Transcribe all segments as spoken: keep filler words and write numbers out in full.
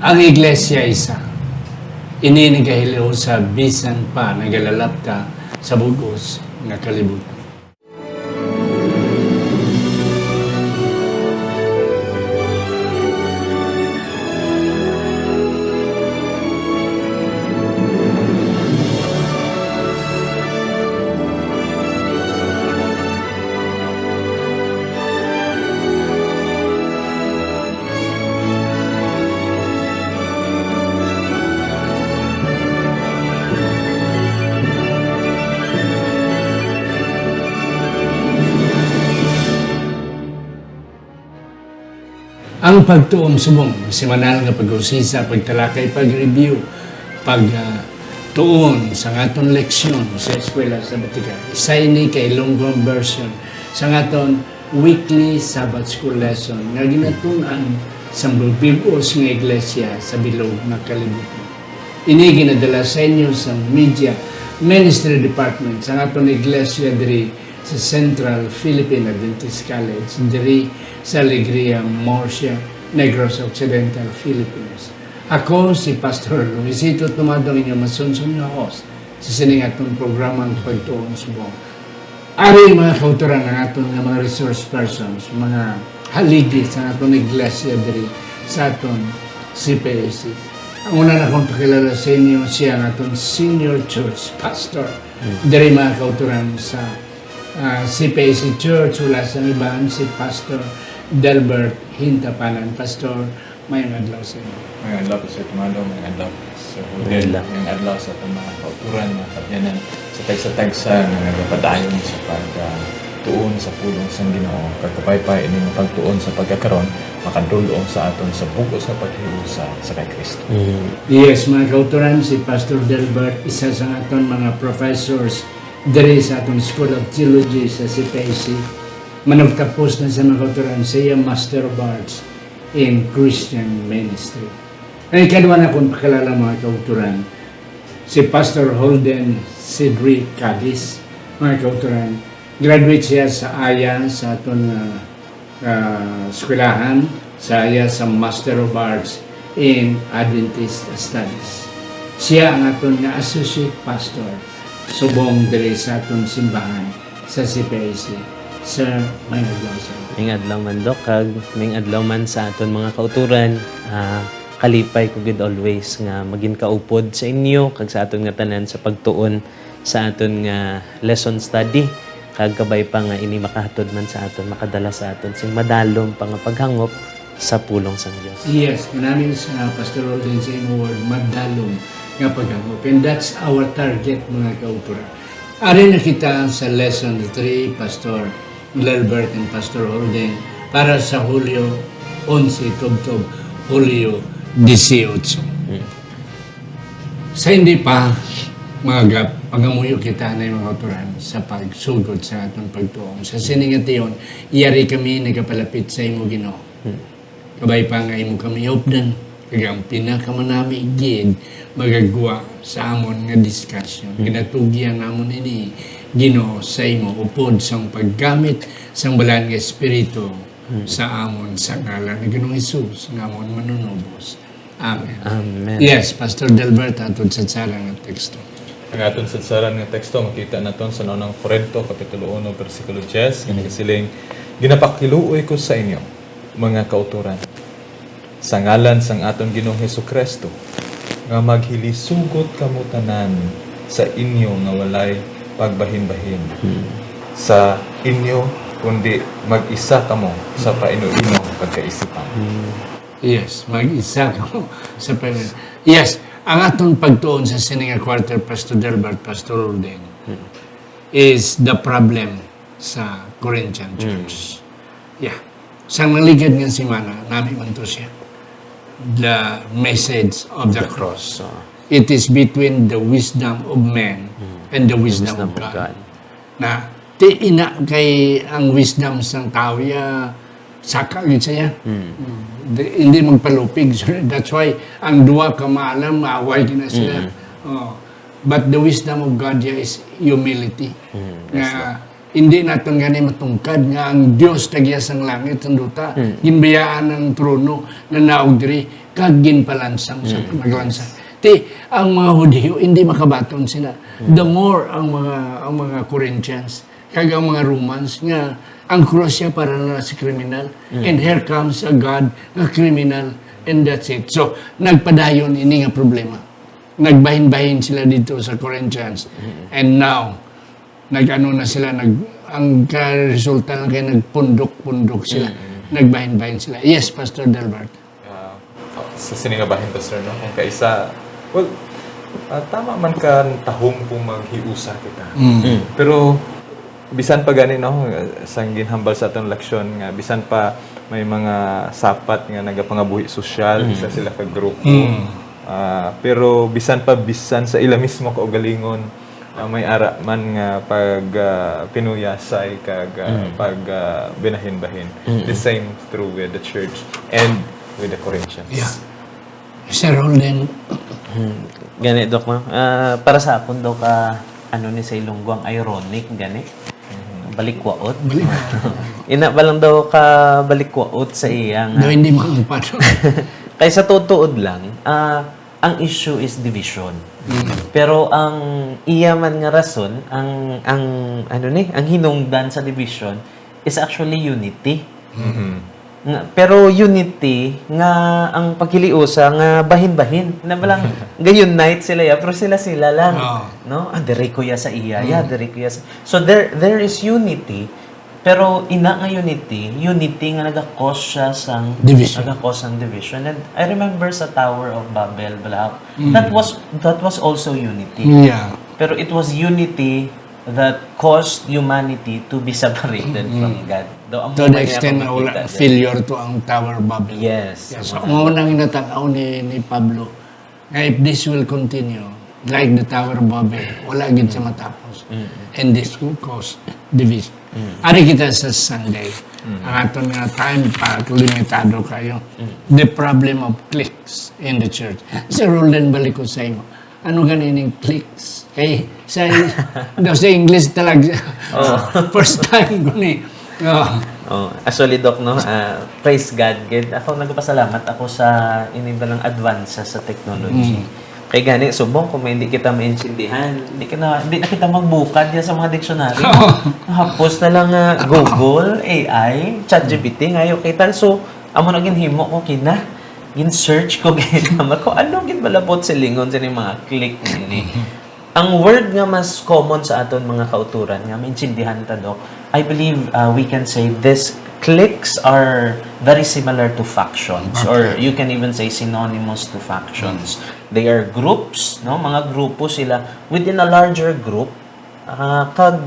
Ang iglesia isa. Ini nagahilyo sa bisan pa nagalalapta sa bug-os nga kalibutan. Ang pagtuon subong semanal nga pag-usisa, pagtalakay, pag-review, pag, ah, tuon sa aton leksyon sa Eskwela Sabatika. Isa ini ka Ilonggo version sa aton weekly Sabbath School lesson nga ginatun-an sang bug-os nga iglesia sa bilog nga kalibutan. Ini ginadala sa inyo sang Media Ministry Department sang aton iglesia diri sa Central Philippine Adventist College diri sa Alegria, Murcia, Negros Occidental, Philippines. Ako si Pastor Luisito Tumado, ang inyong masunson nga host sa sining atong programa, ang Pagtuon Subong. Ari, mga kautoran, ang aton nga mga resource persons, mga haligi sa aton iglesia diri sa aton C P A C. Ang una na kong pakilala sa inyo, siya ang aton senior church pastor. Mm. Diri, mga kautoran, sa, ah, C P A C Church, wala sang iban, si Pastor Delbert Hintapanan. Pastor, mayong adlaw sa inyo. Mayong adlaw, Pastor Tumado. Mayong adlaw, Pastor Rodel. Mayong adlaw. Mayong adlaw sa atong mga kautoran, mga kabyanan, sa tagsa-tagsa nga nagapadayon sa pag, ah, tuon sa pulong sang Ginoo, kag kabay pa ini nga pagtuon sa pagkakaron makadul-ong sa aton sa bug-os nga paghiusa sa kay Kristo. Mm. Yes, mga kautoran, si Pastor Delbert, isa sa aton mga professors diri sa aton School of Theology sa C P A C. Manugtapos na sa mga kautoran, siya Master of Arts in Christian Ministry. Ang ikadua na kong pakilala, mga kautoran, si Pastor Holden Cedric Cadiz, mga kautoran. Graduate siya sa aya sa aton, ah, ah, eskwelahan, sa aya sa Master of Arts in Adventist Studies. Siya ang aton nga associate pastor subong diri sa aton simbahan sa C P A C. Sir, may adlaw, sir. May adlaw man, Doc, kag may adlaw man sa aton mga kautoran. Ah, kalipay ko gid always nga magin kaupod sa inyo kag sa aton nga tanan sa pagtuon sa aton nga lesson study, kag kabay pa nga ini makahatod man sa aton, makadala sa aton sing madalom pa nga paghangop sa pulong sang Dios. Yes, kanami sa Pastor Holden sa imong word, madalom nga paghangop. And that's our target, mga kautoran. Ari na kita sa lesson three, Pastor Lelbert and Pastor Holden, para sa Hulyo onse, tubtob Hulyo dieciocho. Mm. Sa hindi pa, mga gap, pangamuyo kita na yung mga kautoran sa pagsugod sa aton pagtuong. Sa sini nga tion, yari kami nagapalapit sa imo, Ginoo. Hmm. Kabay pa nga imo kami updan, kag ang pinakamanami gid magagwa sa amon nga diskusyon. Hmm. Ginatugyan namon ini, Ginoo, sa imo upod sang paggamit sang Balaan nga Espiritu, hmm, sa amon, sa ngalan ni Ginoong Hesus nga amon Manunubos. Amen. Amen. Yes, Pastor Delbert, aton sadsaran nga teksto. Ang aton sadsaran nga teksto makita naton sa Unang Corinto, Kapitulo uno, bersikulo diyes, nga, mm, nagasiling, "Ginapakiluoy ko sa inyo, mga kautoran, sa ngalan sang aton Ginoong Jesu-Cristo, nga maghilisugot kamo tanan sa inyo nga walay pagbahinbahin, hmm, sa inyo, kundi mag-isa kamo sa, hmm, painuinom kag kaisipan." Hmm. Yes, mag-isa kamo sa pag-, yes, ang aton pagtuon sa sini nga quarter, Pastor Delbert, Pastor Holden, is the problem sa Corinthian, mm, church. Yeah. Sa naligad nga semana, nami man to siya. The message of the cross. It is between the wisdom of men, mm, and the wisdom of God. Na, ti ina kay ang wisdom sang tawo ya, saka gid siya. Mm. Mm. Di, hindi magpalupig. So, that's why ang duha ka maalam, maaway gid na sila. Mm. Oh. But the wisdom of God ya is humility. Mm, yes, nga, Lord. Hindi naton gani matungkad nga ang Dios tagiya sang langit, sang duta, Mm. ginbayaan ang trono na naog diri, kag ginpalansang sa Mm. maglansang. Ti, ang mga Hudiyo, hindi makabaton sila. The more ang mga, ang mga Corinthians, kag ang mga Romans, nga ang krus siya para na sa kriminal. Mm. And here comes a God nga kriminal. And that's it. So, nagpadayon ini nga problema. Nagbahin-bahin sila dito sa Corinthians. Mm. And now, nag-ano na sila, nag, ang karesulta lang kay nagpundok-pundok sila. Mm. Nagbahin-bahin sila. Yes, Pastor Delbert. Ah, sa sini nga bahin, Pastor, no? Kung kaisa, well, ah, tama man ka tahom kung maghiusa kita. Mm. Mm. Pero bisan pa gani, no, sang ginhambal sa atong leksyon nga bisan pa may mga sapat nga nagapangabuhi sosyal, Mm. isa sila ka grupo. Mm. Ah, pero bisan pa, bisan sa ila mismo kaugalingon, ah, may ara man nga pag ah, pinuyasay kag ah, Mm. pag ah, binahin-bahin. Mm. The same true with the church and with the Corinthians. Yeah. Sir Holden, Hmm. Gani, Doc, no? Ah, para sa akon, Doc, ah, ano ni sa Ilonggo ang ironic, gani? Balikwaot. Balik. Ina ba lang daw ka balikwaot sa iya nga Daw hindi maangpat. Kay sa tuod-tuod lang, ah, ang issue is division. Mm. Pero ang iya man nga rason, ang ang ano ni, ang hinungdan sa division is actually unity. Mhm. Nga, pero unity nga ang paghiliusa nga bahin-bahin. Na ba lang, ga-unite sila ya, pero sila-sila lang. Oo. No? Ah, diri ko ya sa iya, ya, Mm. diri ko ya sa... So there there is unity, pero ina nga unity, unity nga naga-cause siya sang Division. Naga-cause sang division. And I remember sa Tower of Babel, bala, Mm. that was that was also unity. Yeah. Pero it was unity that caused humanity to be separated Mm. from God. Though, ang To the mga extent na wala nakita dyan. Failure to ang Tower of Babel. Yes. Yes. Wala. Ang unang natanaw ni, ni Pablo, nga if this will continue, like the Tower of Babel, wala gid sa matapos. Mm. And this will cause division. Mm. Ari kita sa Sunday. Mm. Ang aton nga time pa, limitado kayo. Mm. The problem of cliques in the church. Sir Roldan, balik ko sa imo. Ano gani ning cliques? Kay sa, daw sa English talaga. Oh. First time ko ni. Oh. Oh, actually, Doc, no, ah, praise God, gid. Ako, nagpasalamat ako sa ini ba lang advances sa technology. Mm. Kay gani, subong kung may hindi kita maintindihan, hindi ka na, hindi na kita magbukad yan sa mga dictionary. Hapos na lang nga Google, A I, ChatGPT, ngayo kita. So, amo na ginhimo ko kina, gin-search ko, ginama ko, ano gid balabot silingon sa mga clique ini. Ang word nga mas common sa aton mga kauturan nga maintindihan ta, Doc, I believe, uh, we can say this: cliques are very similar to factions, or Okay. you can even say synonymous to factions. They are groups, no? Mga grupo sila within a larger group. Ah, kag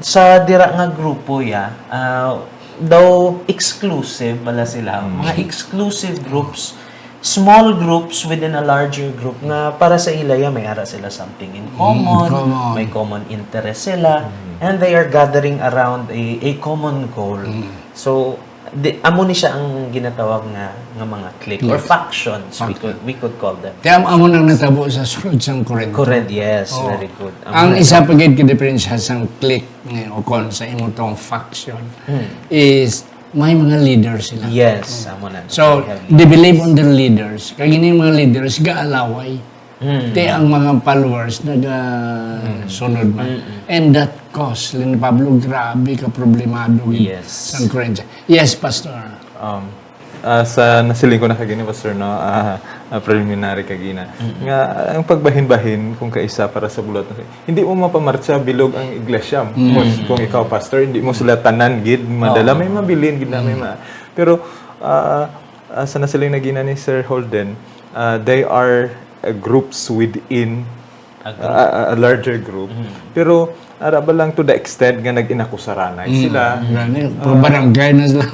sa dira nga grupo ya, ah, daw exclusive pala sila. Mm. Mga exclusive groups, small groups within a larger group nga para sa ila ya may ara sila something in common, common. May common interest sila, and they are gathering around a, a common goal. Mm. So, di, amo ni siya ang ginatawag nga nga mga clique or Clique. factions, we Faction. could we could call them. Kaya amo nang natabo sa sulod sang Corinto. Correct, yes, Oh. very good. Ang isa pa gid ka diferensya sang clique ni, o kon sa imo tong faction, Hmm. is may mga leader sila. Yes, amo na. So, We have they believe on their leaders. Kag ini mga leaders, gaalaway. Hmm. Te ang mga followers nagasunod man. Mm-mm. And that caused, Lin Pablo, grabe ka problemado gid Yes. sang Corinto. Yes, Pastor. Um, ah, sa nasiling ko na kagina, Pastor, no, ah, ah, preliminary kagina, nga ang pagbahin-bahin kung kaisa para sa bulat, hindi mo mapamarcha bilog ang iglesia. Mm. Kung, kung ikaw, Pastor, hindi mo sila tanan gid madala. Oo. May mabilin gid na may ma-, pero ah, ah, sa nasiling na gina ni Sir Holden, ah, they are uh, groups within A group. a, a larger group. Mm. Pero ara ba lang to the extent nga nag-inakusaranay Mm. sila. Gani, puro barangay na sila.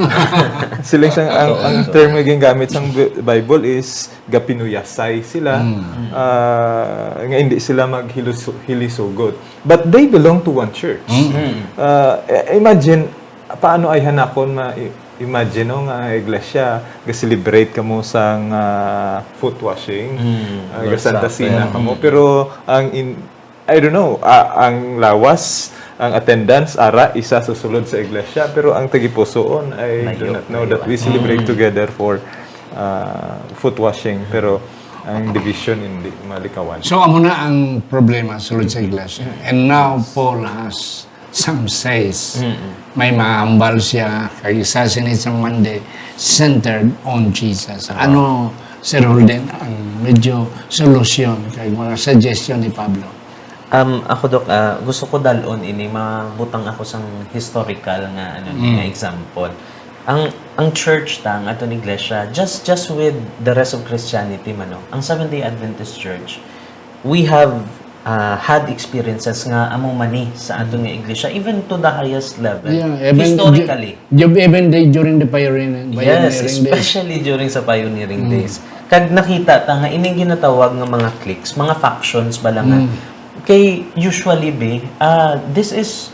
Sila sang ang, Oo, ang so term nga ginagamit sang Bi- Bible is gapinuyasay sila. Mm. Ah, nga hindi sila maghilisugot. But they belong to one church. Mm. Mm. Ah, i- imagine, paano ay hanakon ma-, i- imagine, no, nga iglesia, ga-celebrate kamo sang ah, foot washing, Mm, ah, Lord's ga-Santa Supper. Cena kamo, Mm. pero ang in, I don't know, ah, ang lawas, ang attendance, ara, isa sa sulod sa iglesia, pero ang tagipusoon, I do Layo, not know layo. that we celebrate together for uh, foot washing, pero ang division hindi malikawan. So, amo na ang problema sulod sa iglesia. And now, Paul has some says. May mahambal siya, kay isa sini sa Monday, centered on Jesus. Ano, Sir Holden, ang medyo solusyon kay mga suggestion ni Pablo? Um, ako, Doc, ah, gusto ko dalon ini, mabutang ako sang historical nga, ano, nga example. Ang ang church ta, ang aton iglesia, just just with the rest of Christianity man, no? Ang Seventh-day Adventist Church, we have ah, had experiences nga amo man ni sa aton nga iglesia, even to the highest level, Yeah, even historically. du- even the, during the pioneering, Yes, pioneering days. Especially during sa pioneering days. Kag nakita ta nga ining ginatawag nga mga cliques, mga factions bala nga. Kay usually, be, ah, this is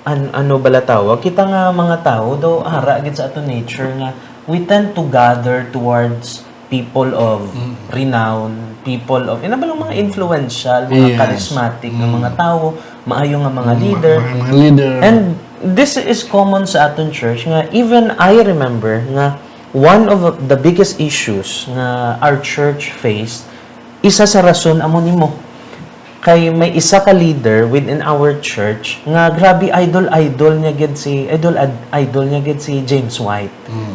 an ano bala tawag? Kita nga mga tawo daw, ara gid sa aton nature nga we tend to gather towards people of renown, people of, ina ba lang, mga influential, mga Yes. Charismatic nga mga tawo, maayo nga mga leader. Mga, mga leader. And this is common sa aton church nga even I remember nga one of the biggest issues nga our church faced, isa sa rason amo nimo. Kay may isa ka leader within our church nga grabe idol-idol niya gid si idol ad- idol niya gid si James White.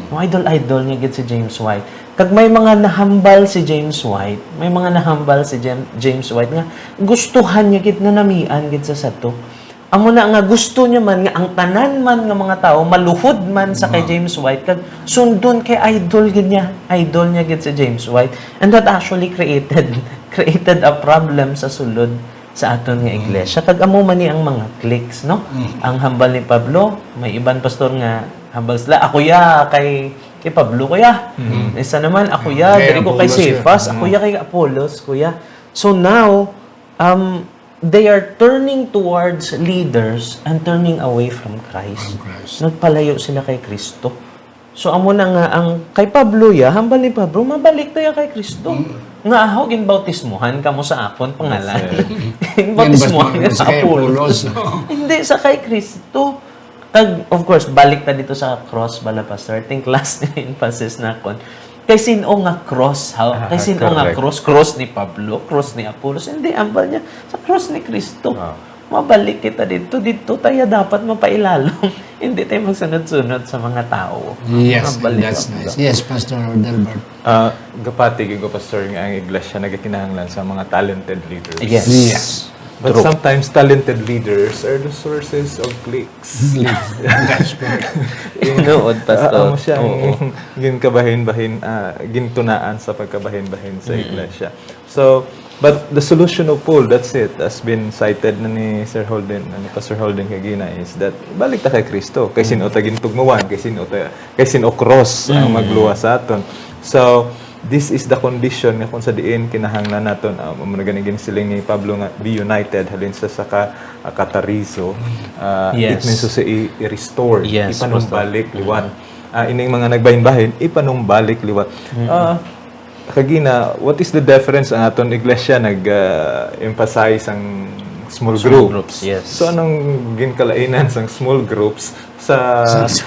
Ang idol-idol niya gid si James White. Kag may mga nahambal si James White, may mga nahambal si Jem- James White nga gustuhan niya gid, nanamian gid sa sato. Amo na nga gusto niya man nga ang tanan man nga mga tawo maluhod man sa kay James White kag sundon kay idol gid niya, idol niya gid si James White. And that actually created created a problem sa sulod sa aton nga iglesia. Kag amo man ni ang mga cliques, no? Ang hambal ni Pablo, may iban pastor nga hambal sila, "Ako ya kay kay Pablo, kuya." Isa naman, "Ako ya, Kay diri ko kay Apollos, kuya. Cephas, ako ya kay Apollos, kuya." So now, um, they are turning towards leaders and turning away from Christ. From Christ. Nagpalayo sila kay Kristo. So, amo na nga ang kay Pablo ya, hambal ni Pablo, mabalik ta ya kay Kristo. Nga aho, ginbautismuhan kamo sa akon pangalan. Ginbautismuhan Ginbautismuhan ka sa sa kay Apollos. Apollos. Hindi, sa kay Kristo. Kag, of course, balik ta dito sa cross bala, Pastor. I think last emphasis na kon. Kay sin-o nga cross, ha? Ah, Kay sin-o nga correct. cross? Cross ni Pablo, cross ni Apollos. Hindi, ambal niya, sa cross ni Kristo. Ah. Mabalik kita dito. Dito tayo dapat mapailalom. Hindi tayo magsunod-sunod sa mga tao. Yes, Mabalik that's ako. Nice. Yes, Pastor Delbert. Ah, gapati gyud ko, Pastor, nga ang iglesia nagakinahanlan sa mga talented leaders. Yes. Yes. But sometimes talented leaders are the sources of cliques. That's correct. Tinuod, Pastor. Ah, amo siya ang Oo. ginkabahin-bahin, ah, gintunaan sa pagkabahin-bahin sa iglesia. So, but the solution of Paul, that's it, has been cited na ni Sir Holden, na ni Pastor Holden kagina, is that balik ta kay Kristo. Kay sin-o ta gintugmawan, kay sin-o ta, kay sin-o cross ang magluwas sa aton. So, this is the condition nga kung sa diin kinahanglan naton, ah, amo na gani ginsiling ni Pablo nga be united, halin sa, sa ka, ah, katarizo, ah, Yes. it means to say i- i-restore, Yes, ipanumbalik Pastor. liwat. Ah, ining mga nagbahin-bahin, ipanumbalik liwat. Ah, kagina, what is the difference ang aton iglesia nag ah, emphasize ang small, Small group? Groups, yes. So anong ginkalainan sang small groups sa Sa, sa,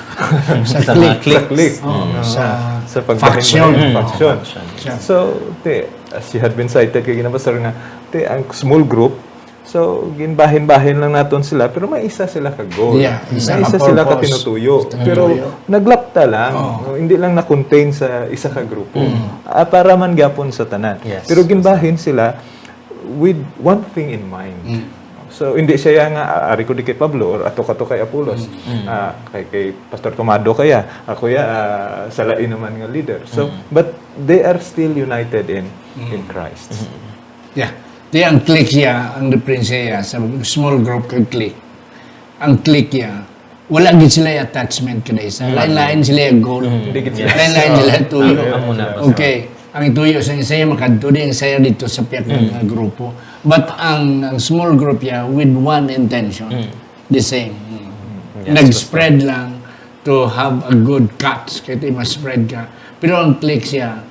Sa sa mga click? Oo, Ah, sa sa pagbahin faction. faction. Faction. Yeah. So, te, as you had been cited kagina, Pastor, nga te ang small group, so ginbahin-bahin lang naton sila, pero may isa sila ka goal. Yeah, isa May ka isa sila ka purpose. tinutuyo. Tinutuyo. Pero naglapta lang, Oo. no? Hindi lang na-contain sa isa ka grupo. Ah, para man gyapon sa tanan. Yes. Pero ginbahin sila with one thing in mind. So hindi siya nga, "Ah, ari ko di kay Pablo or ato ka to kay Apolos. Ah, kay, kay Pastor Tomado kaya, ako ya, ah, sa lain naman nga leader." So, but they are still united in in Christ. Yeah. Di ang clique siya, ang diferensya siya sa small group kag clique. Ang clique siya, wala gid sila attachment kada isa. Lain-lain sila ang goal. Hindi gid sila. Lain-lain sila ang tuyo. Amo na, Pastor. Okay. Ang tuyo sa isa, makadto di ang saya dito sa pihak nga grupo. But ang, ang small group niya with one intention, the same. Yes, Nag-spread lang to have a good catch, kaya ito mas spread ka. Pero ang clique siya,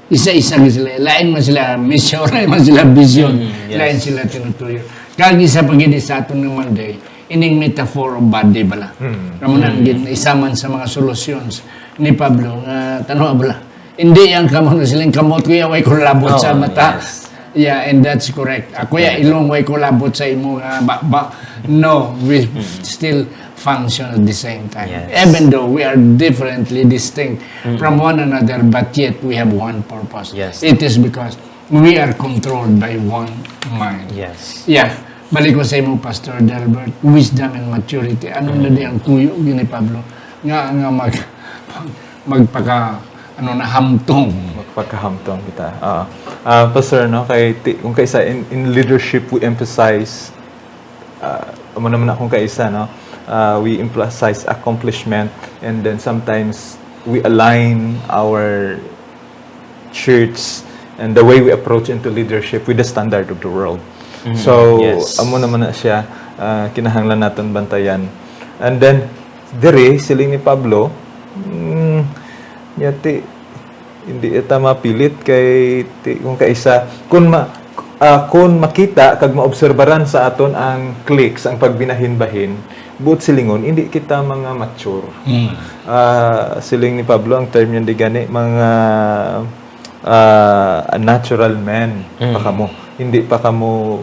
isa-isa ka sila. Lain man sila mission, lain man sila vision, Mm, yes. lain sila tinutuyo. Kag isa pa gid sa aton nga Monday, ining metaphor of body bala. Mm. Amo na ang gin-, isa man sa mga solutions ni Pablo nga, tanawa bala. Hindi ang kamot siling kamot ko ya, way ko labot sa Oh, mata. Yes. Yeah, and that's correct. Ako ya, ilong, way ko labot sa imo nga ba, ba. No, we still function at the same time. Yes. Even though we are differently distinct from one another, but yet we have one purpose. Yes. It is because we are controlled by one mind. Yes. Yeah. Balik ko sa imo, Pastor Delbert, wisdom and maturity. Ano na di ang kuyo gini, Pablo? Nga, nga mag, magpaka, ano na, hamtong. Magpakahamtong kita. Ah, ah, Pastor, no, kay ti-, kung kaisa in, in leadership, we emphasize, ah, amo naman akong kaisa, no? Ah, we emphasize accomplishment, and then sometimes we align our church and the way we approach into leadership with the standard of the world. Mm, So, yes. amo naman na siya, ah, kinahanglan naton bantayan. And then, diri, siling ni Pablo, mm, yati, hindi ita mapilit kay ti-, kung kaisa, kung ma-, ah, kung makita kag maobserbaran sa aton ang clicks, ang pagbinahin-bahin, buot silingon, hindi kita mga mature. Mm. Ah, siling ni Pablo, ang term yun di gani, mga, ah, natural men pa Mm. kamo. Hindi pa kamo,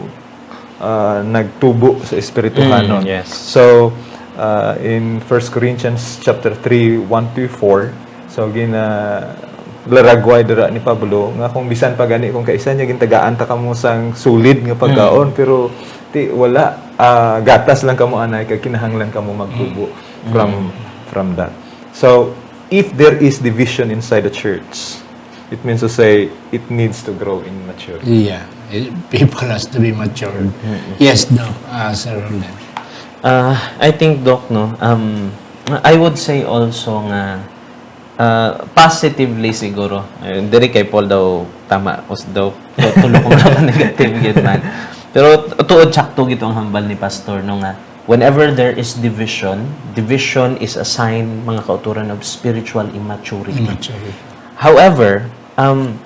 ah, nagtubo sa espirituhanon. Mm, yes. So, ah, in First Corinthians chapter three, one to four, so gina-, laragway dira ni Pablo nga kung bisan pa gani kung kaisa niya gintagaan ta kamo sang solid nga pagkaon, Mm. pero ti-, wala, ah, gatas lang kamo anay kag kinahanglan kamo magtubo Mm. from, Mm. from that. So, if there is division inside the church, it means to say it needs to grow in maturity. Yeah. Eh, people has to be matured. Mm-mm. Yes, no, ah, Sir Ronel. Ah, I think, Doc, no, um, I would say also nga, ah, positively siguro. Eh, diri kay Paul daw tama, us-, daw, daw tulo ko mga negative gid man. Pero tu-, tuod sakto gid ang hambal ni Pastor, no, nga whenever there is division, division is a sign, mga kauturan, of spiritual immaturity. Immaturity. However, um,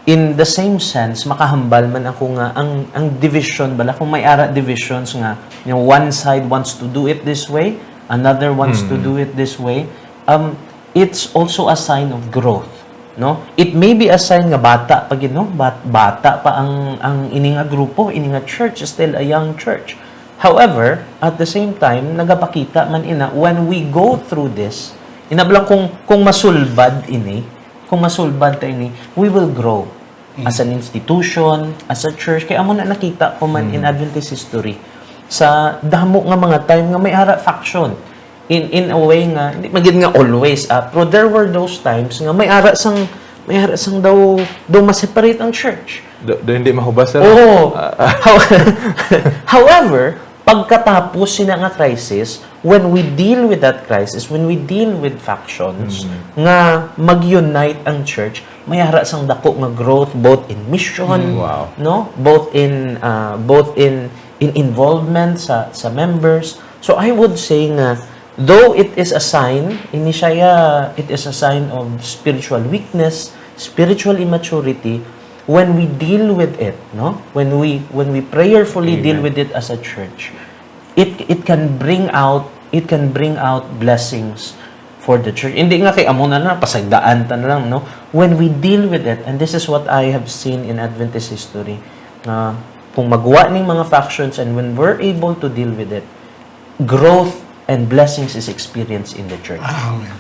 in the same sense, makahambal man ako nga ang, ang division bala, kung may ara divisions nga, you know, one side wants to do it this way, another wants to Mm. do it this way, um, it's also a sign of growth, no? It may be a sign nga bata pa gid, no? Bat-, bata pa ang, ang ini nga grupo, ini nga church is still a young church. However, at the same time, nagapakita man ina when we go through this, ina ba lang kung, kung masulbad ini, kung masulbad ta ini, we will grow Mm. as an institution, as a church. Kay amo na nakita ko man in Mm. Adventist history. Sa damo nga mga time nga may ara faction. In, in a way nga, hindi man gid nga always, ah, pero there were those times nga may ara sang, may ara sang daw, daw ma-separate ang church. Do, do hindi mahubas, sir? Oo. Ah, ah. How-, however, pagkatapos sina nga crisis, when we deal with that crisis, when we deal with factions, Mm. nga mag-unite ang church, may ara sang dako nga growth both in mission, Mm. Wow. no? Both in, ah, both in, in involvement sa, sa members. So I would say nga, though it is a sign, ini siya, it is a sign of spiritual weakness, spiritual immaturity, when we deal with it, no? When we, when we prayerfully deal Amen. with it as a church, it, it can bring out, it can bring out blessings for the church. Hindi nga kay amo na lang, pasagdaan ta na lang, no? When we deal with it, and this is what I have seen in Adventist history, nga kung magwa ning mga factions and when we're able to deal with it, growth and blessings is experienced in the church. Amen.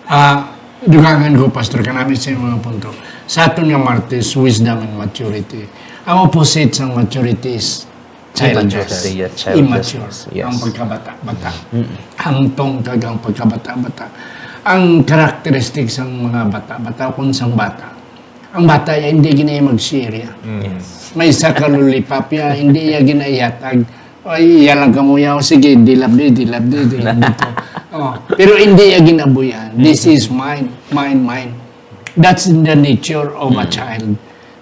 Ah, dugangan ko, Pastor, kanami sa imong mga punto. Sa aton nga Martes, wisdom and maturity. Ang opposite sang maturity is childness. Immature, yeah, childlessness, Immature. Yes. Ang pagkabata-bata. Mm. Hangtong kag ang pagkabata-bata. Ang characteristics sang mga bata-bata o kung sang bata. Ang bata ya, hindi gina mag-share ya. Mm. Yes. May isa ka lollipop ya, hindi ya ginaihatag. Ay, iya lang kamo ya. O, sige, dilab di, dilab di, dilab dito. Oh, pero hindi ya ginabuyan. This is mine, mine, mine. That's the nature of a Mm. child.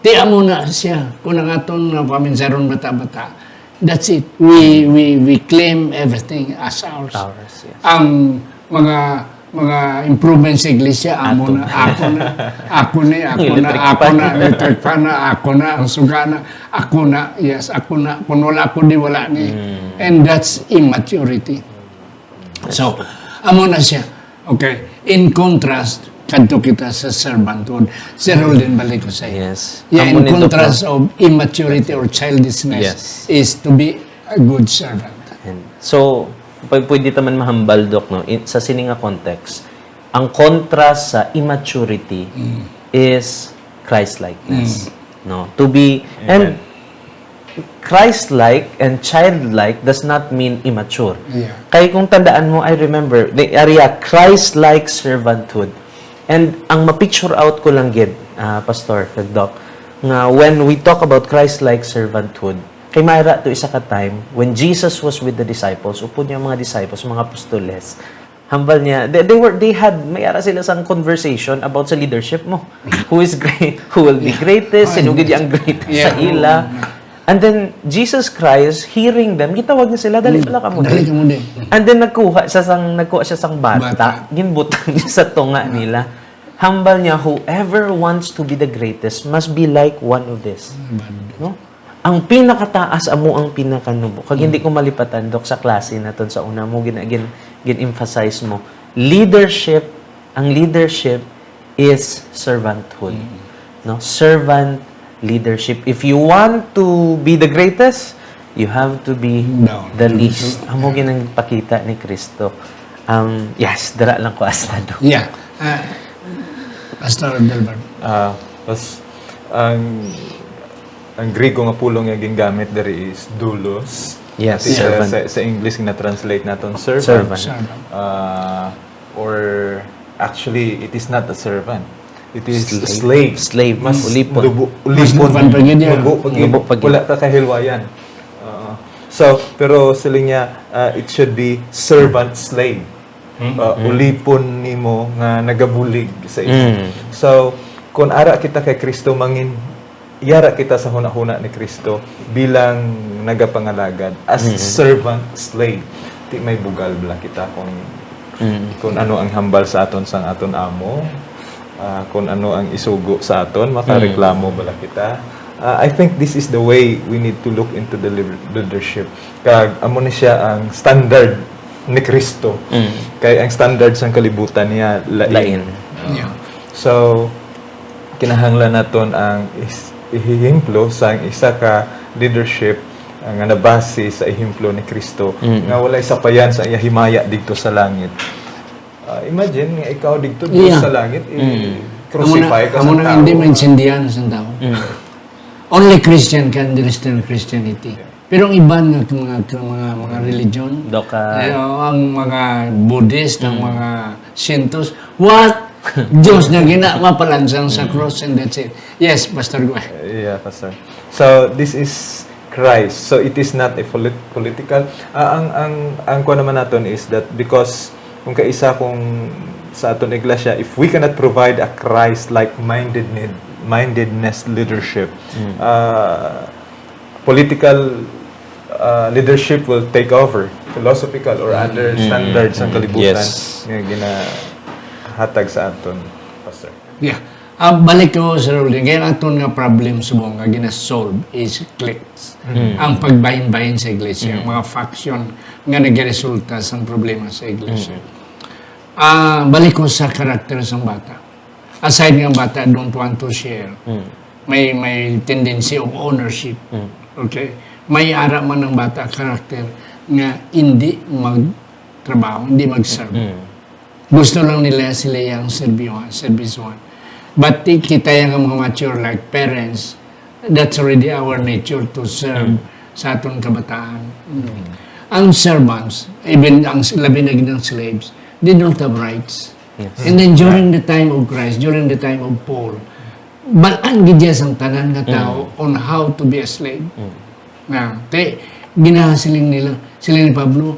Ti amo na siya. Kung ang aton nga paminsaron bata-bata, that's it. We, we, we claim everything as ours. Ours, yes. Ang mga Mga improvement sa iglesia, amo Ato. na, ako na, ako ni, ako na, Electric ako fan. na, ang electric fan na, ako na, ang suga na, ako na, yes, ako na, kung wala ako, di wala ni. Mm. And that's immaturity. So, amo na siya. Okay, in contrast, kadto kita sa servanthood. Sir Roldan, balik ko sa iyo. Yes. Yeah, Amo in ni Doc, contrast no? of immaturity or childishness Yes. is to be a good servant. And so, pag pwede ta man mahambal, Doc, no, in, sa sini nga context, ang kontra sa immaturity Mm. is Christ-likeness. Mm. No? To be, Amen. and Christ-like and childlike does not mean immature. Yeah. Kay kung tandaan mo, I remember, the area, Christ-like servanthood. And ang ma-picture out ko lang gid, ah, Pastor, kag Doc, nga when we talk about Christ-like servanthood, kay mayra to isa ka time when Jesus was with the disciples, upod niya mga disciples, mga apostoles, hambal niya, they, they were, they had, may ara sila sang conversation about sa leadership mo. Who is great, who will be Yeah. greatest, sino Oh, gid ang greatest Yeah. sa ila. And then, Jesus Christ, hearing them, gitawag niya sila, "Dali Mm. pala kamo Dali din." kamo din. And then, nagkuha siya sang, nagkuha siya sang bata, Bata. ginbutang niya sa tunga nila. Hambal niya, "Whoever wants to be the greatest must be like one of this." Mm, bad. No? Ang pinakataas amo ang pinakanubo. Kag hindi Mm. ko malipatan, Doc, sa klase naton sa una mo gin, gin, gin-emphasize mo. Leadership, ang leadership is servanthood. Mm. No? Servant leadership. If you want to be the greatest, you have to be No. the least. Amo ginang pakita ni Kristo. Um, yes, dira lang ko hasta, Doc. Yeah. Ah, Pastor Delbert. Ah, pas, ang, ang Griego nga pulong nga gingamit diri is doulos. Yes, Ati sa, servant. sa, sa English, gina-translate naton servant. Servant. Servant. Ah, or actually, it is not a servant. It is a Slave. slave. Slave. Mas Ulipon. dubo-, Mas ulipon. dubo pa gid yan. Dubo pa gid. Dubo pa gid. Wala ka kahilwayan. Oo. So, pero siling niya, ah, it should be servant slave. Mm. Ah, Mm. ulipon nimo nga nagabulig sa imo. Mm. So, kung ara kita kay Kristo, mangin yara kita sa hunahuna ni Kristo bilang nagapangalagad, as Mm. servant slave. Ti may bugal bala kita kung, Mm. kung ano ang hambal sa aton sang aton amo, ah, kung ano ang isugo sa aton, makareklamo Mm. bala kita. Ah, I think this is the way we need to look into the leader-, leadership. Kag amo ni siya ang standard ni Kristo. Mm. Kay ang standard sang kalibutan niya lain. Lain. Yeah. So, kinahanglan naton ang is-, ehemplo sang isa ka leadership, ah, nga nabase sa ehemplo ni Kristo, Mm. nga walay sapayan sa iya himaya didto sa langit. Ah, imagine nga ikaw didto, Diyos Yeah. sa langit, Mm. i-crucify ka Amo sa na, amo na tao. Hindi maintindihan sa tao. Mm. Only Christian can understand Christianity. Yeah. Pero ang iban nga, mga, mga, mga religion, Doka. eh, ang mga Buddhist, ang Mm. mga Shintos, what? Diyos na gina, mapalansang sa Mm. cross and that's it. Yes, Pastor, go ahead. Yeah, Pastor. So, this is Christ. So, it is not a polit-, political. Ah, ang, ang, ang kuwan naman naton is that because kung kaisa kung sa aton iglesia, if we cannot provide a Christ-like minded, mindedness leadership, Mm. ah, political, ah, leadership will take over, philosophical or other Mm. standards sang Mm. kalibutan Yes. nga ginahatag sa aton, Pastor. Yeah. Ah, balik ko, Sir Roldan. Kaya ang aton nga problem subong nga gina-solve is cliques. Mm. Ang pagbahin-bahin sa iglesia, Mm. ang mga faction nga nagresulta sa problema sa iglesia. Mm. Ah, balik ko sa karakter sang bata. Aside nga ang bata don't want to share, Mm. may, may tendency of ownership. Mm. Okay? May ara man ang bata karakter nga hindi magtrabaho, hindi mag-serve. Mm. Gusto lang nila sila yang serbihan, serbisyuhan. But ti-, kita yang mga mature like parents, that's already our nature to serve Mm. sa aton kabataan. Mm. Ang servants, even ang s-, labi na gid ang slaves, they don't have rights. Yes. And then during the time of Christ, during the time of Paul, bal-an gid siya sang tanan nga tao Mm. on how to be a slave. Mm. Nga, kay ginasiling nila, siling ni Pablo,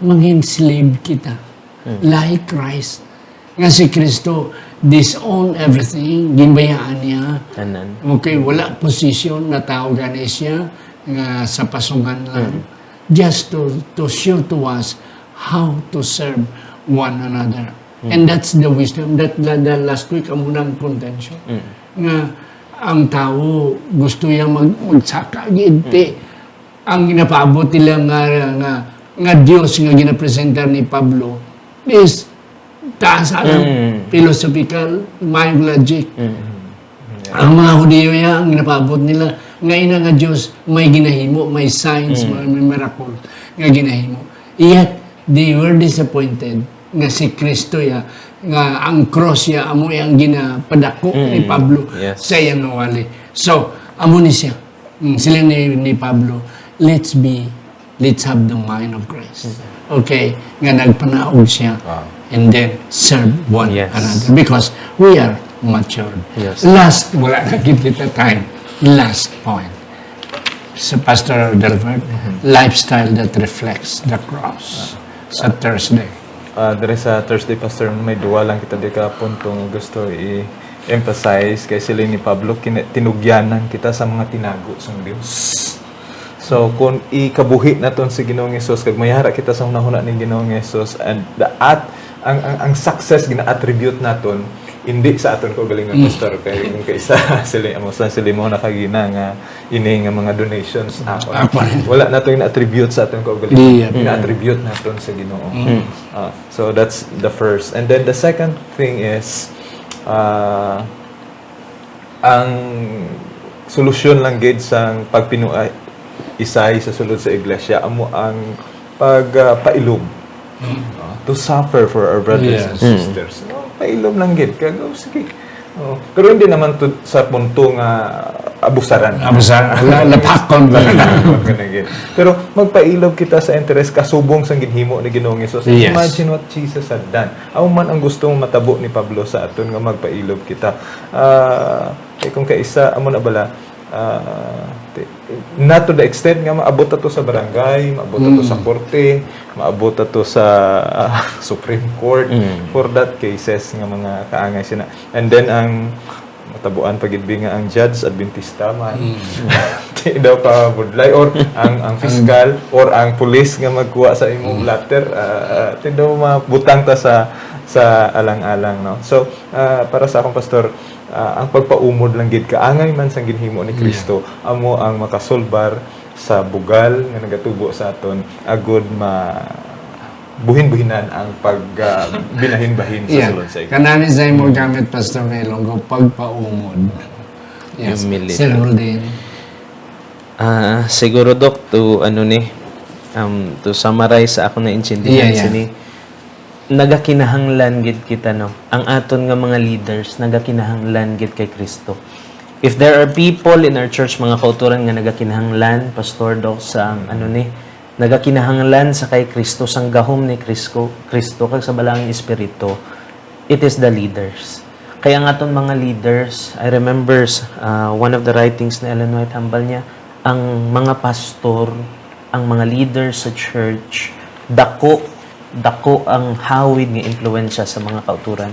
"Mangin slave kita, Mm. like Christ." Nga si Kristo disown everything, ginbayaan niya. Tanan. Okay, wala position, nga tao gani siya, nga sa pasungan lang. Mm. Just to, to show to us how to serve one another. And that's the wisdom that, that, that last week, amo na ang contention. Nga ang tawo gusto niya mag-, magsaka, giinti. Ang ginapaabot nila nga, nga, nga Dios nga ginapresentar ni Pablo is taas ang philosophical, mayong logic. Ang mga Hudiyo ya, ang ginapaabot nila, nga ina nga Dios may ginahimo, may signs, may, may miracle nga ginahimo. Yet, they were disappointed nga si Kristo ya, nga ang cross ya, amo ya ang ginapadako ni Pablo sa iyang wali. So, amo ni siya. Mm, sila ni, ni Pablo, "Let's be, let's have the mind of Christ." Okay? Nga nagpanaog siya. And then, serve one another. Because we are matured. Last, wala na gid kita time. Last point. Sa Pastor Delbert, lifestyle that reflects the cross. Sa Thursday. Ah, diri sa Thursday, Pastor, may duwa lang kita di ka punto nga gusto i-emphasize. Kay siling ni Pablo, kina-, tinugyanan kita sa mga tinago sang Dios. So, kung ikabuhi naton si Ginoong Hesus, kag mayara kita sa hunahuna ni Ginoong Hesus, and the at-, ang, ang, ang success gina-attribute naton, hindi sa aton kaugalingon, Pastor, kay kung kaisa, sili-, amo sa sili mo nakagina nga ini nga mga donations, ah, wala nato gina-attribute sa aton kaugalingon. Gina-attribute naton sa Ginoo. Ah, so that's the first. And then the second thing is, ah, ang solusyon lang gid sang pagpinuisay sa sulod sa iglesia amo ang pag, ah, pailob. Ah, to suffer for our brothers and sisters. No, pailob lang gid. Kag, oh, sige. Oh, pero hindi naman to sa punto nga abusaran. Abusaran. Wala, lapakon ba? Lapakon ka na gid. Pero magpailob kita sa interes kasubong sang ginhimo ni Ginoong Hesus. Imagine what Jesus had done. Amo man ang gusto nga matabo ni Pablo sa aton nga magpailob kita. Ah, kay kung kaisa, amo na bala, ah, ti-, not to the extent nga maabot ato sa barangay, maabot ato sa korte, maabot ato sa, ah, Supreme Court for that cases nga mga kaangay sina. And then ang matabuan pa gid bi nga ang judge Adventista man. Ti daw pa budlay or ang, ang fiscal or ang pulis nga magkuha sa imong blotter, ah, ah, ti daw mabutang ta sa, sa alang-alang, no? So, ah, para sa akong pastor, ah, ang pagpaumod lang gid kaangay man sang ginhimo ni Kristo amo ang makasulbar sa bugal nga nagatubo sa aton agud ma-, buhin-buhinan ang pag, ah, binahin-bahin sa sulod sa iglesia. Kanami sa imo gamit, Pastor Melongo, pagpaumod. Humility. Sir Rodin. Ah, siguro, Doc, to, ano ni, um, to summarize sa akong naintindihan sini, nagakinahanglan gid kita, no? Ang aton nga mga leaders, nagakinahanglan gid kay Kristo. If there are people in our church, mga kauturan nga nagakinahanglan, Pastor Doc, sa ang, ano ni, nagakinahanglan sa kay Kristo, sang gahom ni Kristo, Kristo kag sa Balaang Espiritu, it is the leaders. Kaya ang aton mga leaders, I remember, uh, one of the writings ni Ellen White, hambal niya, ang mga pastor, ang mga leaders sa church, dako, dako ang hawid nga impluwensya sa mga kauturan.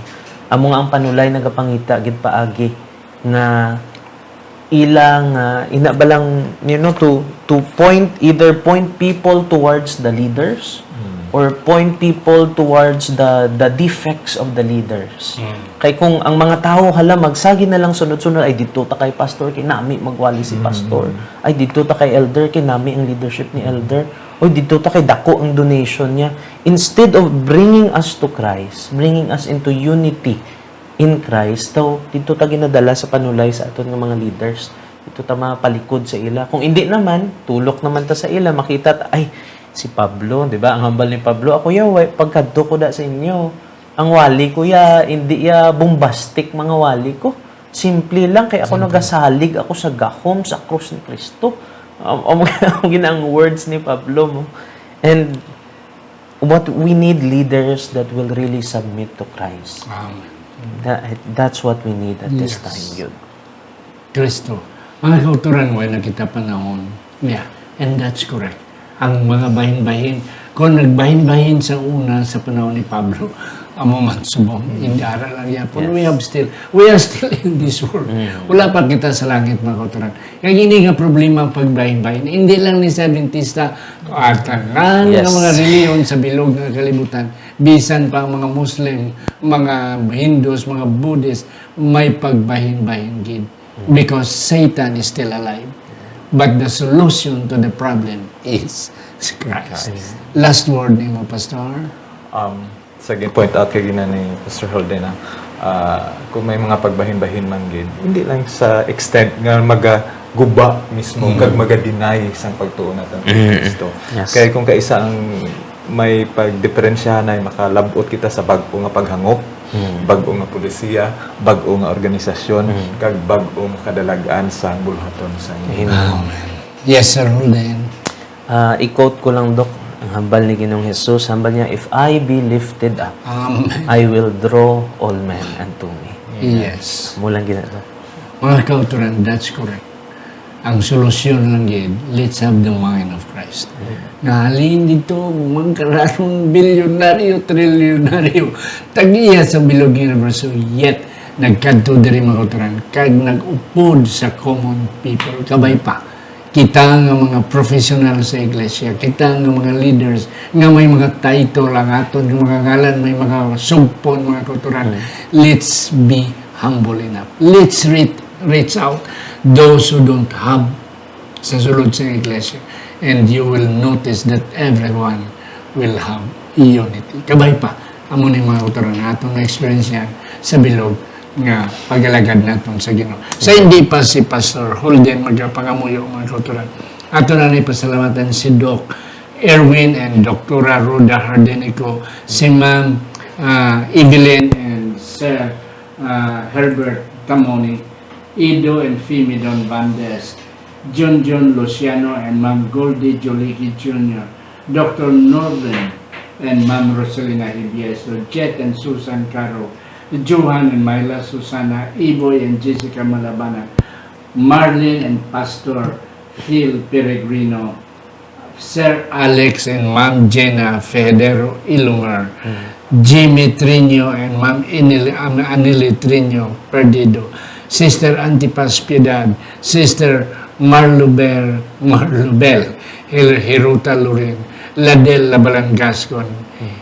Amo nga ang panulay nagapangita gid paagi nga ila nga, ina ba lang, you know, to, to point, either point people towards the leaders or point people towards the, the defects of the leaders. Kay kung ang mga tawo, hala, magsagi na lang sunod-sunod, "Ay, didto ta kay pastor, kay nami magwali si pastor. Ay, didto ta kay elder, kay nami ang leadership ni elder. Oy, didto ta kay dako ang donation niya." Instead of bringing us to Christ, bringing us into unity, in Christ, daw, didto ta ginadala sa panulay sa aton nga mga leaders. Didto ta mapalikod sa ila. Kung indi naman, tulok naman ta sa ila, makita ta, "Ay, si Pablo, di ba? Ang hambal ni Pablo, ako ya, wa-, pagkadto ko da sa inyo. Ang wali ko ya, indi ya bombastic mga wali ko. Simple lang, kay ako nagasalig ako sa gahom sa krus ni Kristo." Ang, ang, ang ginang words ni Pablo mo. And what we need, leaders that will really submit to Christ. Amen. That, that's what we need at this time, yun. Kristo. Mga kauturan, wala na kita panahon. Yeah, and that's correct. Ang mga bahin-bahin, kung nagbahin-bahin sa una, sa panahon ni Pablo, Amo man subong, hindi ara lang yapon. We Yes. have still, we are still in this world. Mm. Wala pa kita sa langit, mga kauturan. Kaya hindi nga problema ang pagbahin-bahin. Hindi lang ni Adventista, at tanan nga Yes. mga reliyon sa bilog nga kalibutan, bisan pa ang mga Muslim, mga Hindus, mga Buddhist, may pagbahin-bahin gid. Because Satan is still alive. But the solution to the problem is Christ. Christ. Last word nimo, Pastor. Um, sa gin-point out kay gina ni Pastor Holden, ah, ah, kung may mga pagbahin-bahin man gid, hindi lang sa extent nga magaguba mismo Mm. kag maga-deny sang pagtuo naton kay Mm. Kristo. Yes. Kay kung kaisa ang may pagdiperensyahan ay makalab-ot kita sa bag-o nga paghangop, Mm. bag-o nga polisiya, bag-o nga organisasyon, Mm. kag bag-o nga kadalag-an sang buluhaton sa inyo. Amen. Yes, Sir Holden. Ah, i-quote ko lang, Doc, ang hambal ni Ginoong Jesus. Hambal niya, "If I be lifted up, Amen. I will draw all men unto me." Yes. Mo lang gina, Doc. Mga kauturan, that's correct. Ang solusyon lang gid, let's have the mind of Christ. Nga halin dito, mangkararon, bilyonaryo, trilyonaryo, tag-iya sa bilog universo, yet nagkadto diri, mga kauturan, kag nag-upod sa common people. Kabay pa, kita nga mga professional sa iglesia, kita nga mga leaders, nga may mga title ang aton nga mga ngalan, may mga sugpon, mga kauturan. Let's be humble enough. Let's reach, reach out those who don't have sa sulod sa iglesia. And you will notice that everyone will have unity. Kabay pa, amo ni, mga kauturan, nga atong na-experience niya sa bilog nga pag-alagad naton sa Ginoo. Sa hindi pa si Pastor Holden magapangamuyo, mga kauturan, ato na ni pasalamatan si Doc Erwin and Doktora Rhoda Hardenico, si Ma'am, ah, Evelyn and Sir, ah, Herbert Tamoni, Ido and Fimi Don Bandes, Junjun Luciano and Ma'am Goldie Joligi Junior, Doctor Norvin and Ma'am Rosalina Hibieso, Jet and Susan Caro, Johan and Myla Susana, Iboy and Jessica Malabanan, Marlene and Pastor Phil Peregrino, Sir Alex and Ma'am Jenna Federo Ilungar, Jimmy Trino and Ma'am Inil-, Am-, Anili Trino Perdido, Sister Antipas Piedad, Sister Marlubel, Marlubel Hil-, Hiruta Lurin, Ladel Labalan Gascon,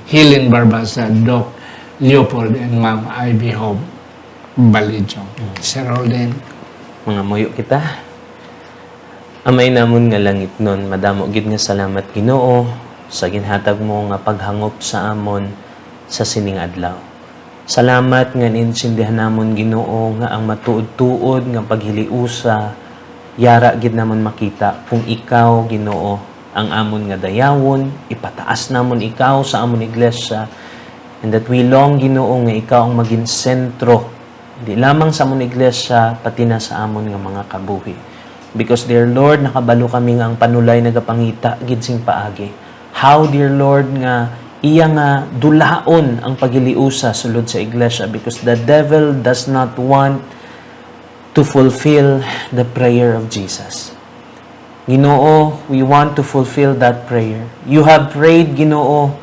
Helen Barbasa, Doc Leopold, and Ma'am Ivy Hope Balijo. Sir Holden. Mangamuyo kita. Amay namon nga langitnon, madamo gid nga salamat, Ginoo, sa ginhatag mo nga paghangop sa amon sa sining adlaw. Salamat nga naintindihan namon, Ginoo, nga ang matuod-tuod nga paghiliusa, yara gid namon makita kung ikaw, Ginoo, ang amon nga dayawon. Ipataas namon ikaw sa amon iglesia, and that we long, Ginoo, nga ikaw ang maging sentro, di lamang sa amon iglesia, pati na sa amon nga mga kabuhi. Because, dear Lord, nakabalo kami nga ang panulay nagapangita gid sing paagi. How, dear Lord, nga iya nga dulaon ang paghiliusa sulod sa iglesia, because the devil does not want to fulfill the prayer of Jesus. Ginoo, we want to fulfill that prayer. You have prayed, Ginoo,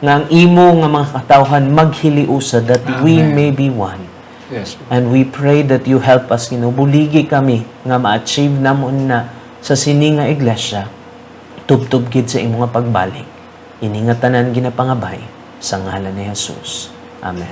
nga ang imo nga mga katawhan maghiliusa, that we Amen. may be one. Yes. And we pray that you help us, Ginoo. Buligi kami nga ma-achieve namon na sa sini nga iglesia, tubtob gid sa imo nga pagbalik. Ini nga tanan ginapangabay sa ngalan ni Jesus. Amen.